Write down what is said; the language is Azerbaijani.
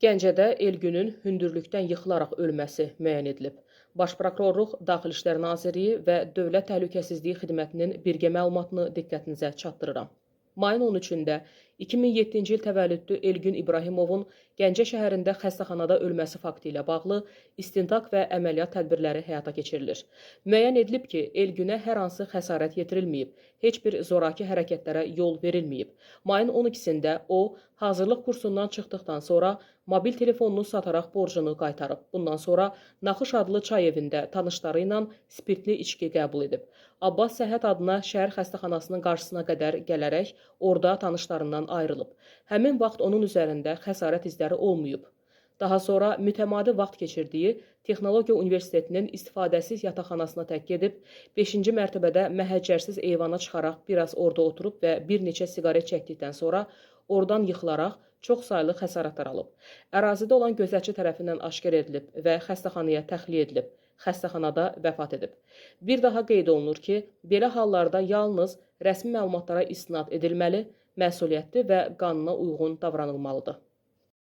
Gəncədə Elgünün hündürlükdən yıxılaraq ölməsi müəyyən edilib. Baş Prokurorluq, Daxili İşlər Nazirliyi və Dövlət Təhlükəsizliyi Xidmətinin birgə məlumatını diqqətinizə çatdırıram. Mayın 13-də 2007-ci il təvəllüdlü Elgün İbrahimovun Gəncə şəhərində xəstəxanada ölməsi faktı ilə bağlı istintaq və əməliyyat tədbirləri həyata keçirilir. Müəyyən edilib ki, Elgünə hər hansı xəsarət yetirilməyib, heç bir zoraki hərəkətlərə yol verilməyib. Mayın 12-sində o, hazırlıq kursundan çıxdıqdan sonra mobil telefonunu sataraq borcunu qaytarıb. Bundan sonra Naxış adlı çay evində tanışları ilə spirtli içki qəbul edib. Abbas Səhət adına şəhər xəstəxanasının qarşısına qədər gələrək orada tanışlarından ayrılıb. Həmin vaxt onun üzərində xəsarət izləri olmayıb. Daha sonra mütəmadi vaxt keçirdiyi Texnologiya Universitetinin istifadəsiz yataqxanasına tək gedib, 5-ci mərtəbədə məhəccərsiz eyvana çıxaraq biraz orada oturub və bir neçə siqaret çəkdikdən sonra oradan yıxılaraq çox saylı xəsarətlər alıb. Ərazidə olan gözətçi tərəfindən aşkar edilib və xəstəxanaya təxliyə edilib. Xəstəxanada vəfat edib. Bir daha qeyd olunur ki, belə hallarda yalnız rəsmi məlumatlara istinad edilməli, məsuliyyətli və qanuna uyğun davranılmalıdır.